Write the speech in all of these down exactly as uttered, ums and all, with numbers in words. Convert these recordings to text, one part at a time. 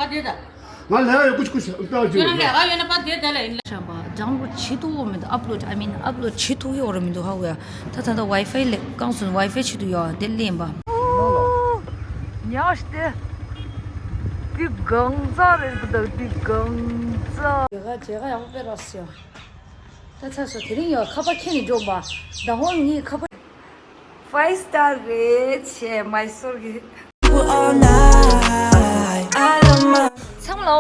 ང་ལས་ཀ་ཡོད་ཀུ་ཆུ་ཀུ་ཆུ་ལྟ་བ་ཅིག་ཡོད། ཁྱོད་རང་ལས་ཀ་ཡོད་ན་ཕར་སྡོད་དེ་ལ་ཡིན། ཤམ་པ་download བྱེད་ཐུབ་ཀྱི་མི་འདུག upload I mean upload བྱེད་ཐུབ་ཀྱི་ཡོད་རེད་མི་འདུག་ཧ་གོ་ཡ། ད་ད་ལྟ་wi-fi ལས་རྐང་སོང་wi-fi བྱེད་དུ་ཡོད་དེ་ལེན་པ། ཉག་སྟེ། འདི་གང་ཚ་རེད་འདུག་འདི་གང་ཚ། ཇེ་ག་ཇེ་ག་ཡག་པོ་དཔེ་རག་སོང་། ད་ཚར་སོང་དེ་རིང་ཡོད་ཁ་པར་ཁྱེར་ནས་འགྲོ་མ། ཟླ་བ་ངའི་ཁ་པར། Five star རེད་ཆེ་མའི་སོར་གི། ཚང་མ་ལོ།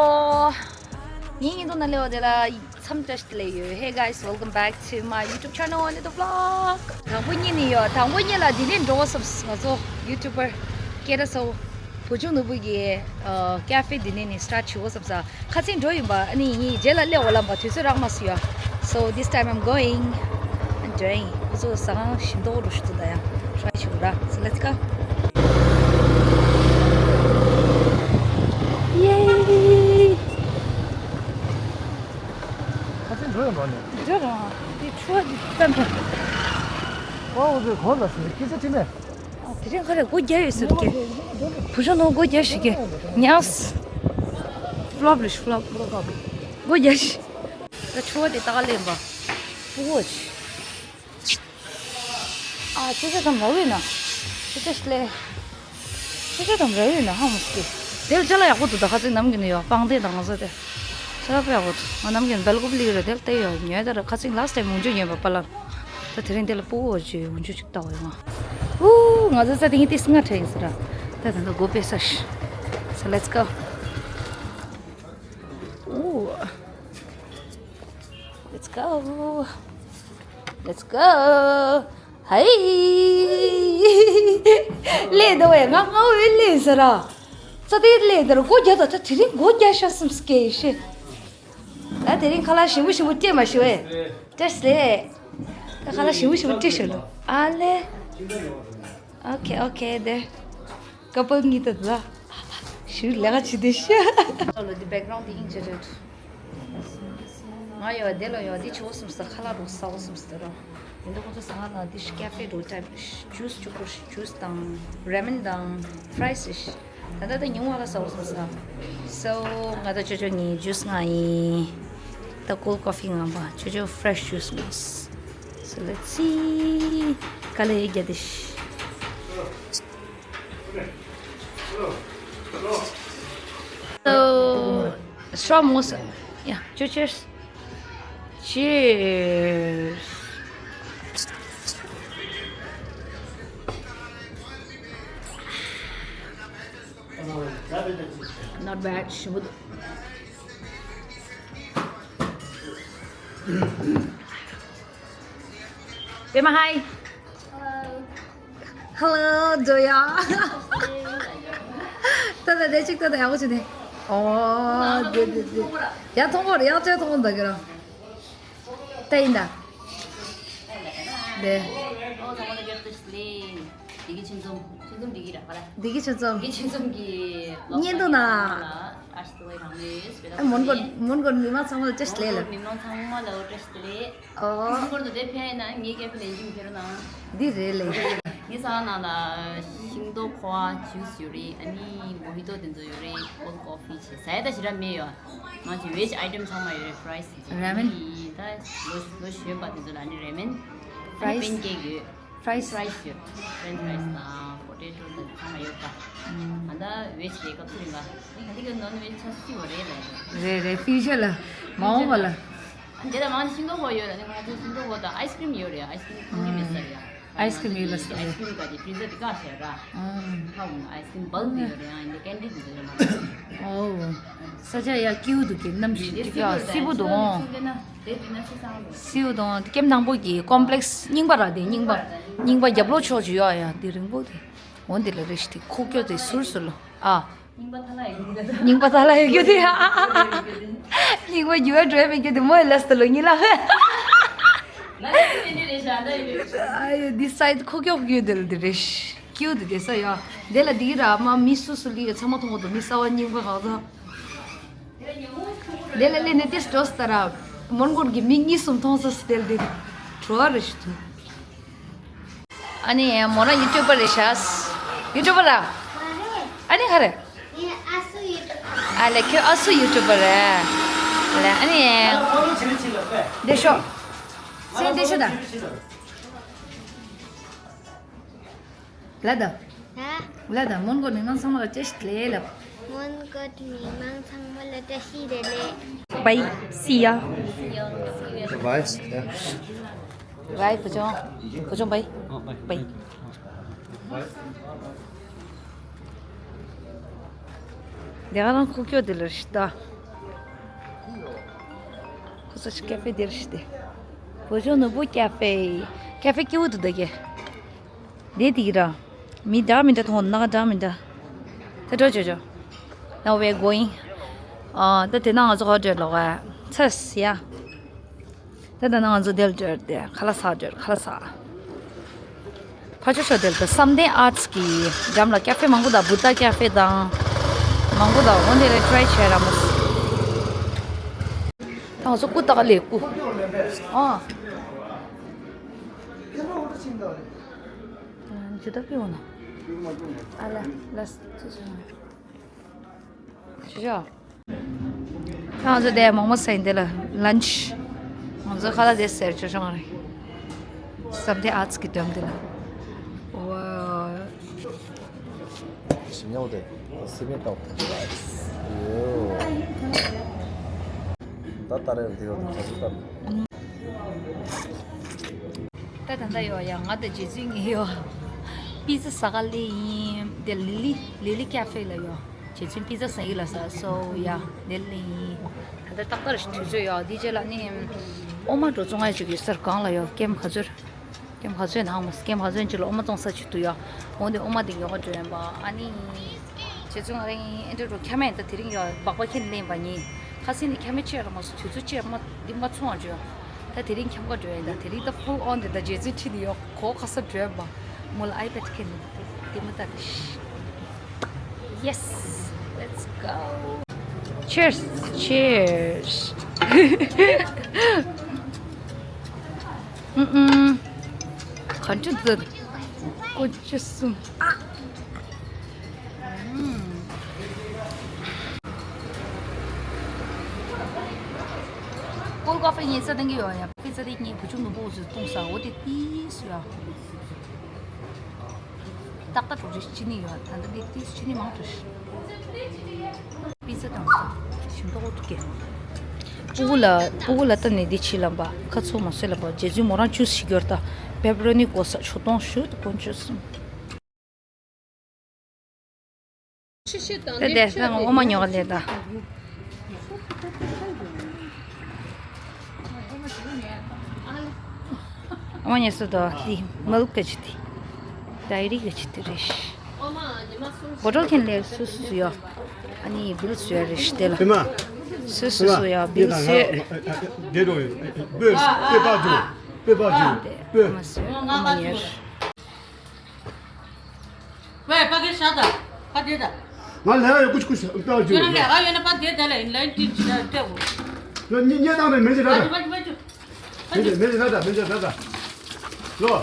ངའི་ཉིན་ཐོ་ན་ལེའོ་དེ་ལ་མཚམས་བཀྲ་ཤིས་བདེ་ལེགས་ཡོད། Hey guys, welcome back to my YouTube channel and the vlog. དང་པོ་ཉིད་ནས་ཡོད། དང་པོ་ཉིད་ལ་དེ་ནས་འགྲོ་བ་སོབ་ང་ཚོ་YouTuber སྐད་སྒྲ་ཚ་བོ་བུ་ཆུང་ནོར་བུ་གི་ཨ་ཀེ་ཧྥེ་དེ་ནས་ནས་start བྱེད་བ་སོབ་ས། ཁ་སང་འགྲོ་ཡིན་པ། ཨ་ནི་ངས་རྗེས་ལ་སླེབས་འོ་ལམ་པ་དུས་ཚོད་རག་མ་སོང་ཡ། So this time I'm going and doing. ཁོ་ཚོ་ཟ་ཁང་ཞིམ་མདོག་འགྲོ་ཞུ་ཚོད་ད་ཡ། try བྱེད་དགོས་ར། So let's go. Yay. ཁ་སང་འགྲོ་ཡིན་པ་ནི། འགྲོ་ར། འདི་ཆུ་བ་འདི་ཙམ་ཙམ། ཨོ་འོ་ཟེར་གོ་ལ་ཟེར་སྐད་ཆ་དྲིས་མེད། དེ་རིང་ག་རེ་སྒོ་རྒྱག་ཡོད་ཟེར་གི། བུ་ཆུང་ནོ་སྒོ་རྒྱག་ཞིག་གི། ཉགས། flop རེད་flop། སྒོ་རྒྱག་ཞིག་ད་ཆུ་བ་དེ་ཏག་ལེན་པ། སྤུ་གོ་ཆི། ཨ་ཆུ་ཆུ་དམ་ར་བས་ན། ཆུ་ཆུ་ལེ། ཆུ་ཆུ་དམ་ར་བས་ན་ཧ་མོ་སྐྱེ། དེ་ལ་ཅ་ལག་ཡག་པོ་འདུག་ད་ཁ་ཚིག་ནམ་རྒྱུན་ནས་ཡོད་སྤང་དེ་དང་ང་ཚོ་དེ། ཅ་ལག་དཔེ་ཡག་པོ་འདུག་ང་ནམ་རྒྱུན་སྦེལ་ཀོབ་ལི་ར་དེ་ལ་བལྟས་ཡོད་ཉོས་ད་ར་ཁ་ཚིག last time འུན་ཆུ་ཉོས་པ་པ་ལ། ད་དེ་རིང་དེ་ལ་སྤུ་གོ་ཆི་འུན་ཆུ་ཅིག་ལྟ་བ་ཡོང་ང་། ཨུ། ང་ཚོ་ས་དེ་ངའི་ཏིས་ང་ཁྲ་ཡིན་ཟེར་ར། ད་ད་ད་སྒོ་ཕྱེ་ས་ཤི། So let's go. ཨུ། Let's go. Let's go. ཧའི། ལས་འདུག་བས་ང་སྔ་བས་ལས་ཟེར་ར། ས་དེ་ལས་འདིར་སྒོ་རྒྱག་ད་ད་དེ་རིང་སྒོ་རྒྱག་ཤ་སུམ་སྐད་ཤི། ད་དེ་རིང་ཁ་ལག་ཞིམ་པོ་ཞིམ་པོ་སྤྲད་མ་ཞུ་བས། སྤྲད་སླེ། ད་ཁ་ལག་ཞིམ་པོ་ཞིམ་པོ་སྤྲད་ཞུ་ལོ། ཨ་ལེ། Okay, okay, there. Couple གཉིས་དང་ལ། ཞུ་ལས་ཀ་བྱེད་དེ་ཤི། ལོ་འདི་background འདི་ཨིན་ཇི་རེད། ང་ཡོད་དེ་ལོ་ཡོད་དེ་ཆོ་སུམ་ས་ཁ་ལག་རོ་ས་བོ་སུམ་ས་རོ། དེ་འདྲ་ཁོ་ཚོ་ཟ་ཁང་ནང་འདི་ཤི་cafe འགྲོ་type ཞི་juice བཅུ་དགུ་ཞི་juice དང་ramen དང་fries ཞི། ད་ལྟ་ད་ཉུང་བ་ལ་ཟ་བ་སོང་ས། So ང་ད་ཅོ་ཅོ་ངའི་juice ང་ཡིན། ད་cold coffee ང་པ་ཅོ་ཅོ་fresh juice ང་། So let's see. ག་ལེ་རྒྱ་དེ་ཤི། So strong most. Yeah, ཅོ་ཅོ། Cheers. Not bad. Pema, hi. Hello, Joya. ད་ད་དེ་ཅིག་ད་ད་ཡག་པོ་བྱས་ནས། ཨོ། དེ་དེ་དེ། ཡ་མཐོང་གོ་རེ་ཡ་ཅེ་མཐོང་གོ་འདུག་གི་ར། ད་ཡིན་ད། དེ། ཨོ་ཚང་མ་ལ་བཀྲ་ཤིས་བདེ་ལེགས། བདེ་སྐྱིད་ཆོས་འཛོམས། ཆོས་འཛོམས་བདེ་སྐྱིད་ར་པ་ལ། བདེ་སྐྱིད་ཆོས་འཛོམས། བདེ་སྐྱིད་ཆོས་འཛོམས་ཀྱི་བློ་བརྙན་ཐུང་ན། ཨ་ཤི་ཏུ་ཝེ་རང་མེས་བེ་ད། མོན་གོར་མོན་གོར་མི་མང་ཚང་མ་ལ་བཀྲ་ཤིས་བདེ་ལེགས། མི་མང་ཚང་མ་ལ་བཀྲ་ཤིས་བདེ་ལེགས། ཨོ། ངའི་སྐོར་དུ་དེ་ཕན་ཡིན་ན་ངའི་སྐད་ཕན་ཡིན་ཕེ་རུ་ན། འདི་རེད་ལེ། ངའི་ས་ནང་ལ་ཤིང་ཏོག་ཁོ་ཨ་juice ཡོད་རེད། ཨ་ནི་mojito དེ་ཚོ་ཡོད་རེད། cold coffee བྱས་ཟ་ཡ་ད་ཞེ་དྲག་མེད་ཡོད། ང་ཚོ་veg item ཚང་མ་ཡོད་རེད། fries དེ་ཚོ། ramen ད་ལོ་ལོ་གཞོན་པ་དེ་ཚོ་ལ་ཨ་ནི་ramen ཨ་ནི fries pancake ཡོད། fries fries ཡོད། french fries དང་potato དང་ཚང་མ་ཡོད་པ། ང་ད་veg རེད་སྐབས་སུ་རིང་ལ་ཨ་ནི་ག་དེ་གི་non veg ཆ་སྲིད་པ་རེད་ལ། རེད་རེད། future ལ་མ་འོངས་པ་ལ། འདི་ལ་མང་ཤིང་ཏོག་གོ་ཡོད་ལ་ནི་ང་ཚོ་ཤིང་ཏོག་གོ་དང་ice cream ཡོད་རེད། ice cream ཁོང་གི་མི་ཟ་ཡ། ice cream ཡོད་ལ་ཟ། ice cream ག་དེ་freezer དེ་བཀག་བཞག་ར། ཧ་འོང་ice cream bulk དེ་ཡོད་རེད། ཡང་འདི་candy དེ་ཚོ་ཡོད་མ་རེད། ཨོ། ས་ཆ་ཡ་སྐྱིད་པོ་འདུག་གི། གནམ་གཤིས་ཅིག་ཡ་བསིལ་པོ་འདུག་ཨོ། དེ་དེ་ན་ཚེ་སང་རེད། བསིལ་པོ་འདུག་ཨོ། དེ་ཀེམ་དང་པོ་གི་complex རྙིང་པ་ར། དེ་རྙིང་པ་རྙིང་པ་རྒྱབ་ལོགས་ཕྱོགས་ཅིག་ཡོད་ཡ། དེ་རིང་པོ་དེ་འོ་འདི་ལ་རེ་ཞིག་དེ་ཁུག་ཀྱོག་དེ་ཟུར་ཟུར་ལ་ཨ། རྙིང་པ་ཐ་ལ་ཡོད་གི་རེད། རྙིང་པ་ཐ་ལ་ཡོད་རྒྱུ་དེ། རྙིང་པ་རྒྱུ་བ་འགྲོ་ཡ་མེད་རྒྱུ་དེ་མོ་ཡི་ལས་དུ་ལོ་ཉི་ལ། ང་ཚོ་དེ་འདྲ་རེད་ཤག་ད་ཡོད། ཨ་ཡོ་འདི་side ཁོ་ཀྱོག་ཡོད་དེ་ལ་དེ་རེད་ཤག་ཀྱུ་དེ་དེ་ས་ཡ། དེ་ལ་འདི་ར་མ་མི་སུ་སུ་ལི་ཡོད་ཚང་མ་མཐོང་གོ་དུ་མི་ས་བ་རྙིང་པ་གང་ཚ། དེ་ལ་ལས་ནས་དེ་སྤྲོ་སྟ་ར། མོན་གོར་གྱི་མི་གཉིས་གསུམ་མཐོང་ས་སྟེལ་དེ། བྲོ་བ་རེ་ཞིག་ཐུ། ཨ་ནི་མོ་རང་ཡུ་ཊུབ་པར་རེད་ཤག་ཡུ་ཊུབ་པར་ར། ཨ་ནི་ག་རེ། ངའི་ཨ་སུ་ཡུ་ཊུབ། ཨ་ལེ་ཁྱོད་ཨ་སུ་ཡུ་ཊུབ་པར་རེད། ཨ་ལེ་ཨ་ནི། འདི་ཤོག་སེམས་འདི་ཤོག་དང་། ལ་དང་། ལ་དང་མོན་གྷོ་མི་མང་ཚང་མ་ལ་བཀྲ་ཤིས་བདེ་ལེགས་ལབ། མོན་གྷོ་མི་མང་ཚང་མ་ལ་བཀྲ་ཤིས་བདེ་ལེགས། Bye, see ya. Bye. Bye, བུ་ཆུང་། བུ་ཆུང་bye. Bye. འདི་ག་རང་ཁུག་ཀྱོག་འདི་ལ་རེད་ཤི་ད། ཁོ་ཚོ་ཞིག་ཀ་ཧྥེ་འདིར་ཤི་སྟེ། བུ་ཆུང་ནོར་བུ་ཀ་ཧྥེ། ཀ་ཧྥེ་སྐྱིད་པོ་འདུག་ད་གེ། འདི་དེ་གི་ར། མི་འདྲ་མི་འདྲ་མཐོང་། ནག་འདྲ་མི་འདྲ། ད་འགྲོ་འགྲོ་འགྲོ། Now we're going. ཨ་ད་དེ་ན་ང་ཚོ་ཧོ་ཊེལ་ལོག་ག་ཚེས་ཡ། ད་ད་ན་ང་ཚོ་དེར་འགྲོ་དེ་ཁ་ལག་ཟ་འགྲོ་ཁ་ལག་ཟ། ཕ་ཆོས་ཤོག་དེར་ད་བསམ་གཏན་ཨར་ཊི་གི་འགྲམ་ལ་ཀ་ཧྥེ་མང་པོ་དང་བུ་ཏ་ཀ་ཧྥེ་དང་། མང་པོ་དང་འོ་འདི་ལ་ཊི་རའི་བྱས་ར་མོ། ད་ང་ཚོ་སྐུ་ལྟ་ག་ལས་སྐུ། ཨ། ཇི་ལྟར་ཕེབས་འོང་ན། ཨ་ལ་ལ་ཅི་ཞིག་ཅི་ཞིག་ང་ཚོ་དེ་མོག་མོག་ཟ་ཡིན་དེ་ལ་ལན་ཆི། ང་ཚོ་ཁ་ལག་དེ་ཟེར་ཆོག་ཆོག་རེད། བསམ་གཏན་ཨར་ཊི་གི་འགྲམ་དེ་ལ། ཝའོ། ཞིམ་ཉམས་དེ་སི་མེད་ཏོག་ཏོ་རེད། ད་ད་རེས་དེ་ཡོད་ད་ག་ཚོད་ད། ད་ད་ད་ཡོ་ཡ་ང་དང་རྗེ་བཙུན་གཉིས་ཡོ། པི་ཛ་ཟ་ག་སླེབས་ཡིན། དེ་ལི་ལི་ལི་ལི་ཀ་ཧྥེ་ལ་ཡོ། རྗེ་བཙུན་པི་ཛ་ཟ་ཡི་ལ་ཟ་སོ་ཡ་དེ་སླེབས་ཡིན། ད་ད་ཏག་ཏག་རེད་དུས་ཚོད་ཡོ་དེ་རྗེས་ལ་ནི། ཨོ་མ་འགྲོ་བཙོང་ཡ་ཅིག་ཡོད་སར་གང་ལ་ཡོ་ཀེམ་ག་ཚོད། ཀེམ་ག་ཚོད་ནང་མ་ཀེམ་ག་ཚོད་ཅིག་ལ་ཨོ་མ་བཙོང་ས་ཅིག་འདུག་ཡ། འོ་དེ་ཨོ་མ་དེ་ཉོ་ག་འགྲོ་ཡིན་པ་ཨ་ནི། རྗེ་བཙུན་ང་རང་ཨེ་འདྲ་འགྲོ་ཁྱམས་མ་ཡིན་ད་དེ་རིང་ཡོ་སྦག་སྦག་ཁྱེར་ནས་ལེན་པ་ཉིན། ཁ་སང་ནི་ཁྱམས་མ་ཅིག་ར་མ་སོ་དུས་ཚོད་ཅིག་མ་འདི་མ་ཚོང་བ་འགྲོ་ཡ། ད་དེ་རིང་ཁྱམས་ཁ་འགྲོ་ཡིན་ད་དེ་རིང་ད་ཕུལ་ཨོན་དེ་ད་རྗེ་བཙུན་ཁྲིད་ནས་ཡོ་གོ་ཁ་ས་འགྲོ་ཡིན་པ། མོ་ལ་ཨའི་པེ་ཌི་ཁྱེར་ནས་དེ་མ་ད་དེ་ཤི། Yes, let's go. Cheers. Cheers. ཨུམ་ཨུམ། ག་འདྲ་འདུག་ཀོ་ཅི་གསུམ། ཀོལ་ཀ་ཧྥེ་ངས་ས་དང་གི་ཡོད་ཡ། པི་ཛ་དེ་ངས་བུ་ཆུང་ནུ་བོ་ཚོས་བཏུང་ས་འོ་དེ་ཏིས་ཡ། ཏག་ཏག་འགྲོ་རེ་ཅི་ནི་ཡོད་ད་ལྟ་འདི་ཏིས་ཅི་ནི་མང་དུ་ཤི། པི་ཛ་དང་ཞིམ་ཏོག་ཏུ་ཀེ། སྤུ་གུ་ལ་སྤུ་གུ་ལ་ལྟ་ནས་འདི་ཕྱི་ལམ་པ་ཁ་ཚུགས་མ་བཟོད་ལ་པ་རྗེ་བཙུན་མོ་རང་ཅུས་ཤིག་གྱོར་ད་པེ་པ་རོ་ནི་གོ་ས་ཆུ་དོང་ཞུ་དུ་ཀོན་ཅུས་སུམ། ད་དེ་ད་ང་འོ་མ་ཉོག་ལེ་ད། ཨ་མ་ཉེ་སུ་དོ་དི་མིལ་ཀི་ཅི་དི་ཌའི་རི་ཀི་ཅི་དི་རེ་ཤི། བོ་ཊལ་ཁན་ལེ་སུ་སུ་སུ་ཡོ། ཨ་ནི་བིལ་སུ་ཡོ་རེ་ཤི་དེ་ལ། ཨེ་མ། སུ་སུ་སུ་ཡོ་བིལ་སུ་ཡོ། དེ་རོ་བོས་པེ་པ་ཇུ་པེ་པ་ཇུ་པེ། ཨ་མ་སུ་ཡོ་ཨ་མ་ཉེ་རེ། ཝེ་ཕ་གི་ཤ་ད་ཕ་དེ་ད། ང་ལས་ཡོད་ཀུ་ཆུ་ཀུ་ཤ་ད་ཇུ་ཡོད་ན་ལས་ཡོད་ན་ཕ་དེ་ད་ལ་ཡིན་ལ་ཡིན་ཏི་ཅི་ད་ཏེ་ཝུ། ཉེ་ཉེ་དང་ནས་མེ་ཅི་ད་ད། ཕ་ཇུ་ཕ་ཇུ་ཕ་ཇུ། མེ་ཅི་མེ་ཅི་ད་ད་མེ་ཅི་ད་ད། ལོ།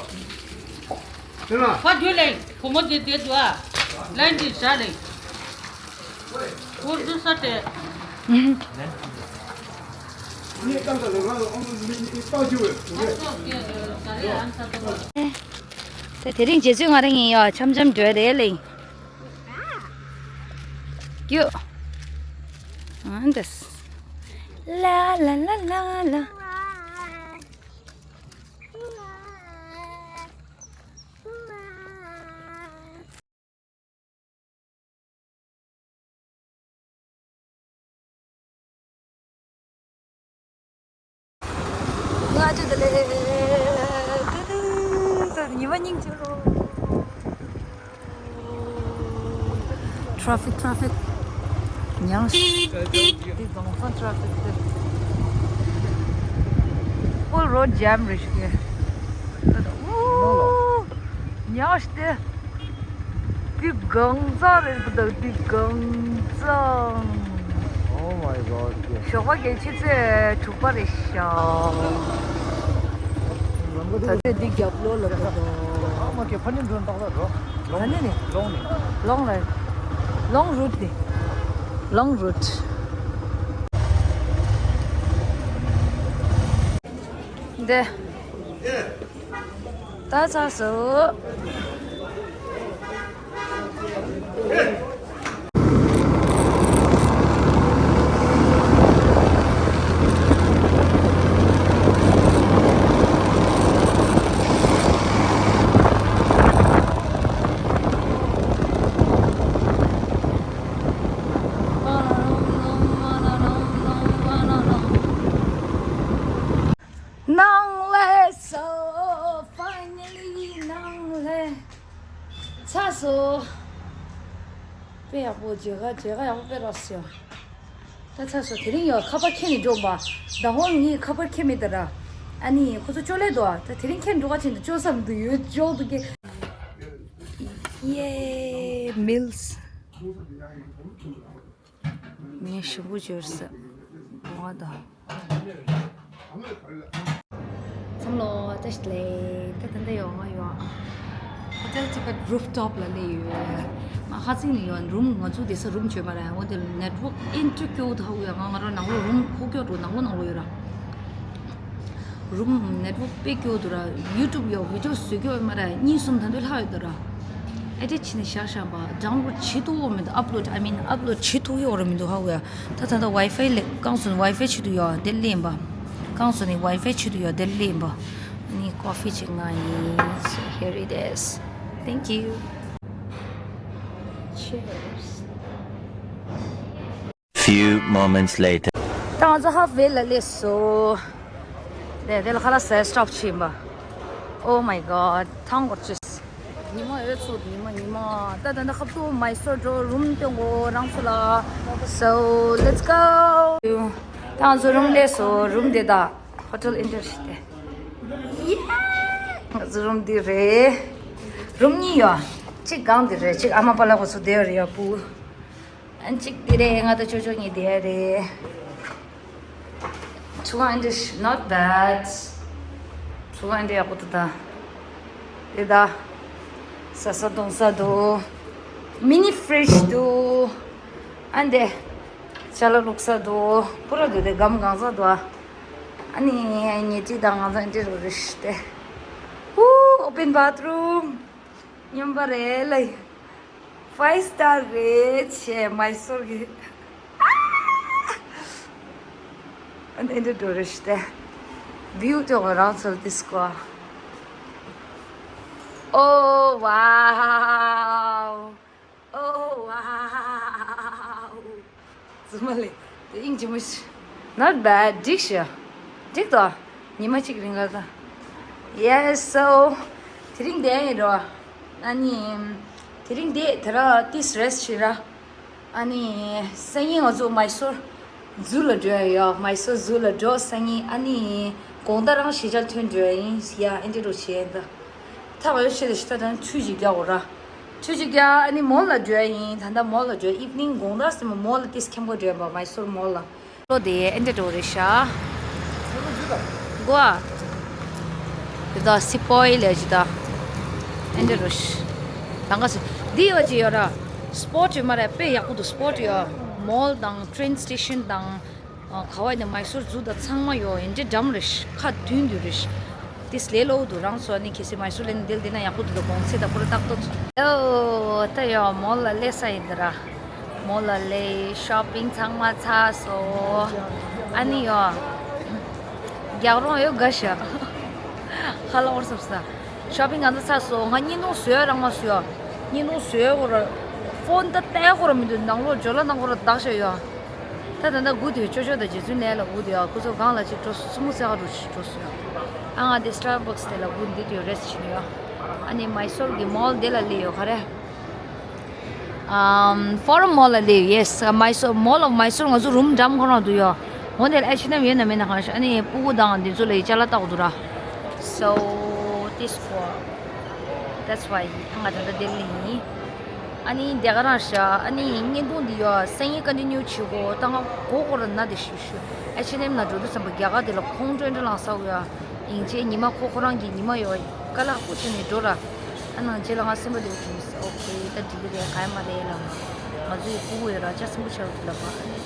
དེ་ན། ཕ་ཇུ་ལེ་བུ་མོ་དེ་དེ་དུ་ཨ། ལ་ཡིན་ཏི་ཤ་ལེ། ཝུ་ཟུ་ས་ཏེ། ཉེ་དང་ད་ལ་ང་ལ་ཨོ་མོ་མེ་ཅི་ཕ་ཇུ་ཝེ། ད་དེ་རིང་རྗེ་བཙུན་ང་རང་ཡིན་ཡོ་འཆམ་འཆམ་འགྲོ་རེད་ལེ། ཀྱུ། ཨ་འདས། ལ་ལ་ལ་ལ་ལ། ང་ཅི་དེ་ལས་ཉི་མ་སྙིང་རྗེ་རོ། ཊ་རེ་ཕིག་ཊ་རེ་ཕིག་ཉང་ཤི། འདི་གང་ས་ཊ་རེ་ཕིག་དེ། ཕུལ་རོཌ་ཇེམ་རེད་ཤག་ཉང་ཤི་དེ། འདི་གང་ཚང་རེད་འདུག་འདི་གང་ཚང་། Oh my god. ཞོགས་པ་གི་ཆུ་ཚོད་དྲུག་པ་རེད་ཤག་ད་ལྟ་འདི་རྒྱབ་ལོགས་ལ་འགྲོ་འདུག་ཨ་མ་ཀེ་ཕ་ནི་འགྲོ་ཏག་ཏག་རོ། ལོང་ནི་ནི། ལོང་ནི། ལོང་ལ། ལོང་རུད་ནི། Long route. འདི། ད་ཚར་སོང་། ནང་ལ་སོང་། Finally ནང་ལ་ཚར་སོང་། དཔེ་ཡག་པོ་མཇལ་ཁ་མཇལ་ཁ་ཡག་པོ་དཔེ་རག་སོང་། ད་ཚར་སོང་། དེ་རིང་ཡང་ཁ་པར་ཁྱེར་ནས་འགྲོ་མ། ཟླ་བ་ངས་ཁ་པར་ཁྱེར་མེད་ད་ར། ཨ་ནི་ཁོ་ཚོ་ཅོག་ལེ་འདུག་ད་དེ་རིང་ཁྱེར་འགྲོ་ག་ཕྱིན་དུ་ཅོག་བསམ་དུ་ཡོད་ཅོག་འདུག་གི། ཡེ་མིལ་སི། ངས་ཞིམ་པོ་བྱོས་ཟེར། འོ་ད། ཚང་མ་ལོ་བཀྲ་ཤིས་བདེ་ལེགས། ད་ད་ལྟ་ཡོང་ང་ཡོང་། Hotel Tibet rooftop ལ་སླེབས་ཡོད། ང་ཧ་ཙིང་ནས་ཡོང་རུམ། ང་ཚོ་དེ་ས་རུམ་བྱོས་མ་རེད། འོ་དེ་network ཨེན་ཏྲི་སྐྱོ་ཐག་ཡོད། ང་ང་རང་ནང་ལོགས་རུམ་ཁོག་སྐྱོ་འགྲོ། ནང་ལོགས་ནང་ལོགས་ཡོད་ར། རུམ་network དཔེ་སྐྱོ་འདུག་ར། YouTube ཡོ་video བཟོ་སྐྱོ་ཡོད་མ་ར། གཉིས་གསུམ་ད་འདོད་ལྷག་ཡོད་འདུག་ར། edit བྱས་ནས་བཞག་བཞག་པ། download བྱེད་ཐུབ་ཡོད་མི་འདུག upload I mean upload བྱེད་ཐུབ་ཡོད་ར་མི་འདུག་ཧ་གོ་ཡ། ད་ད་ད་Wi-Fi ལས་ཀང་སོན་Wi-Fi བྱེད་དུ་ཡོད་དེ་ལེན་པ། ཀང་སོན་ནི་Wi-Fi བྱེད་དུ་ཡོད་དེ་ལེན་པ། ནི་coffee ཅིག་ང་ཡིན། So here it is. Thank you. Cheers. Few moments later. ད་ང་ཚོ་halfway ལ་སླེབས་སོང་། དེ་དེ་ལ་ཁ་ལག་ཟས་stop བྱིན་པ། Oh my god ཐང་གོར་ཅིས། ཉི་མ་འོད་ཚོད་ཉི་མ་ཉི་མ། ད་ད་ད་ཁབ་ཏུ་མའི་སོར་འགྲོ་རུམ་སྟོན་གོ་རང་ཚོ་ལ། So let's go. ད་ང་ཚོ་རུམ་སླེབས་སོང་། རུམ་དེ་ད་Hotel Inter ཞིག་དེ། ཡེ། ང་ཚོ་རུམ་འདི་རེད། རུམ་གཉིས་ཡོད། གཅིག་སྒང་འདི་རེད། གཅིག་ཨ་མ་པ་ལགས་ཁོ་ཚོ་བསྡད་ཡོད་རེད་ཡ་བུ། ཨན་གཅིག་འདི་རེད། ང་དང་ཅོ་ཅོ་གཉིས་བསྡད་ཡོད་རེད། ཚུར་ཁང་འདི་not bad། ཚུར་ཁང་འདི་ཡག་པོ་འདུག་ད། དེ་ད། ཟ་ས་འཐུང་ས་འདུག mini fridge འདུག་ཨན་དེ། ཅ་ལག་བླུགས་ས་འདུག་པུ་ར་འདུག་དེ་སྒམ་གང་ས་འདུག་ཨ་ནི་ཉལ་ཁྲི་དང་ང་ཚོ་འདི་རུ་རེ་ཤི་སྟེ། Ooh open bathroom. སྙོམས་པ་རེད་ལ། Five star རེད་ཆེ་མའི་སོར་གི། ཨ་ནི་འདི་འགྲོ་རེ་ཤི་སྟེ། View དེ་གོ་རང་ཚོ་ལ་དིས་ཀོ། Oh wow. Oh wow. ཙུ་མ་ལེ། དེ་ཨིང་ཅི་མུ་ཤི། Not bad འགྲིག་ཤག་འགྲིག་ཏོ། ཉི་མ་གཅིག་རིང་ལ་ད། Yes so དེ་རིང་བསྡད་ཡིན་རོ། ཨ་ནི། དེ་རིང་བསྡད་དེ་ར་ཏིས་rest བྱེད་ར། ཨ་ནི། སང་ཉིན་ང་ཚོ་མའི་སོར་ཛུ་ལ་འགྲོ་ཡ་ཡོད། མའི་སོར་ཛུ་ལ་འགྲོ་སང་ཉིན་ཨ་ནི། དགོང་དག་རང་གཞིས་ཆགས་ཐོན་འགྲོ་ཡ་ཡིན་ཡ་ཨེ་འདྲ་རུ་བྱེད་ཡ་ད། ཐག་ཡོད་ཆེ་ལ་ཤི་ཐ་དང་ཆུ་ཅིག་རྒྱག་འོ་ར། ཆུ་ཅིག་རྒྱག་ཨ་ནི་མོལ་ལ་འགྲོ་ཡ་ཡིན། ད་ལྟ་མོལ་ལ་འགྲོ། Evening དགོང་དག་སེ་མོ་མོལ་ལ་ཏིས་ཁེམ་གོ་འགྲོ་ཡ་བ་མའི་སོར་མོལ་ལ། ལོ་དེ་ཨེ་འདྲ་འགྲོ་རེ་ཤ། གོ་ཨ། དེ་དག་སི་པོའི་ལས་ཇི་ད། ཨེ་འདྲ་རུ་ཤ། ད་ག་སི། འདི་ཡོད་ཅི་ཡོད་ར། སྤོ་ཊི་ཡོད་མ་རེད་དཔེ་ཡག་པོ་འདུག་སྤོ་ཊི་ཡོད། མོལ་དང་train station དང་། ཁ་བ་ནི་མའི་སོར་ཛུ་དང་ཚང་མ་ཡོད། ཨེ་འདྲ་འགྲམ་རེ་ཤ་ཁ་མདུན་དུ་རེ་ཤ། ཏིས་ལས་སླ་བོ་འདུག་རང་ཚོ་ནི་གལ་སྲིད་མའི་སོར་ལེན་འདེལ་འདི་ན་ཡག་པོ་འདུག་དགོང་ཚེ་ད་པུ་ར་ཏག་ཏོ་ཚོ། ཨོ་ད་ཡོ་མོལ་ལ་སླེབས་ས་ཡིན་འདི་ར། མོལ་ལ་སླེབས་shopping ཚང་མ་ཚར་སོང་། ཨ་ནི་ཡོ། རྒྱག་རོང་ཡོད་དགའ་ཤ། ཁ་ལ་འོར་སོབ་ས། shopping གང་ཚ་ཚར་སོང་། ང་བརྙན་ཐུང་བཟོས་རང་མ་བཟོས་ཡོ། བརྙན་ཐུང་བཟོས་ཁོ་ར། ཕོན་ད་བལྟས་ཁོ་ར་མི་འདུག་ནང་ལོགས་ཇོ་ལ་ནང་ཁོ་ར་བདག་ཤ་ཡོ། ད་ད་ད་སྒུག་དེ་ཅོ་ཅོ་དང་རྗེ་བཙུན་ལས་ལ་སྒུག་དེ་ཡ་ཁོ་ཚོ་སྒང་ལ་ཅིག་འགྲོ་སུ་མོ་སེ་ག་འགྲོ་ཞིག་འགྲོ་སུ་ཡ། ཨ་ང་དེ་Starbucks དེ་ལ་སྒུག་འདི་དུས་rest བྱེད་ནི་ཡ། ཨ་ནི་མའི་སོར་གི་མོལ་དེ་ལ་སླེབས་ཡོད་ག་རེ། ཨམ་Forum Mall ལ་སླེབས་ཡོད། Yes Mysore Mall of Mysore ང་ཚོ་རུམ་འགྲམ་ཁོ་རང་འདུག་ཡ། འོ་དེ་ལ་H&M ཡོད་ན་མེད་ན་གང་ཤེས། ཨ་ནི་ཕྲུ་གུ་དང་འདི་ཚོ་ལ་ཡི་ཅ་ལག་ལྟ་དགོས་འདུག་ར། So this for that's why ང་ད་ལྟ་དེ་ལ་ཡིན། ཨ་ནི་དེ་ག་རང་ཤ། ཨ་ནི་བརྙན་ཐུང་འདི་ཡོ་སང་ཉིན་continue བྱེད་དགོས། ད་ང་མགོ་སྐོར་ན་དེ་ཤུ་ཤུ། H&M ལ་འགྲོ་དུས་ཙམ་པ་རྒྱ་གར་དེ་ལ་ཁོང་ཁྲོ་འདྲ་ལངས་ས་འོ་ཡ། ཡིན་ཅེ་ཉི་མ་ཁོ་ཁོ་རང་གི་ཉི་མ་ཡོ་དཀའ་ལག་པོ་བྱས་ནས་འགྲོ་ར། ཨ་ནང་རྗེས་ལ་ང་སེམས་པ་དེ་བྱུང་ས་okay ད་འགྲིག་གི་རེད་ག་ཡ་མ་རེད་ལ། ང་ཚོའི་ཕྲུ་གུ་ཡོད་ར་ཅག་ཚིམ་པོ་བྱ་བ་འདུག་ལབ་པ། ཨ་ནི་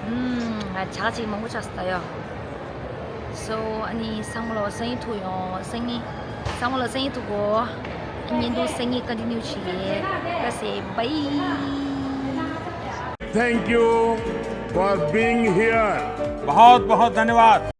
ཨུམ་ང་ཇག་ཅིག་མང་པོ་ཆགས་སོང་ད་ཡ། So ཨ་ནི་ཚང་མ་ལ་སང་ཉིན་ཐུག་ཡོང་། སང་ཉིན་ཚང་མ་ལ་སང་ཉིན་ཐུག་གོ། ཨ་ནི་འདུག་སང་ཉིན་continue བྱེད་ཡེ། That's it. Bye. Thank you for being here. बहुत बहुत धन्यवाद।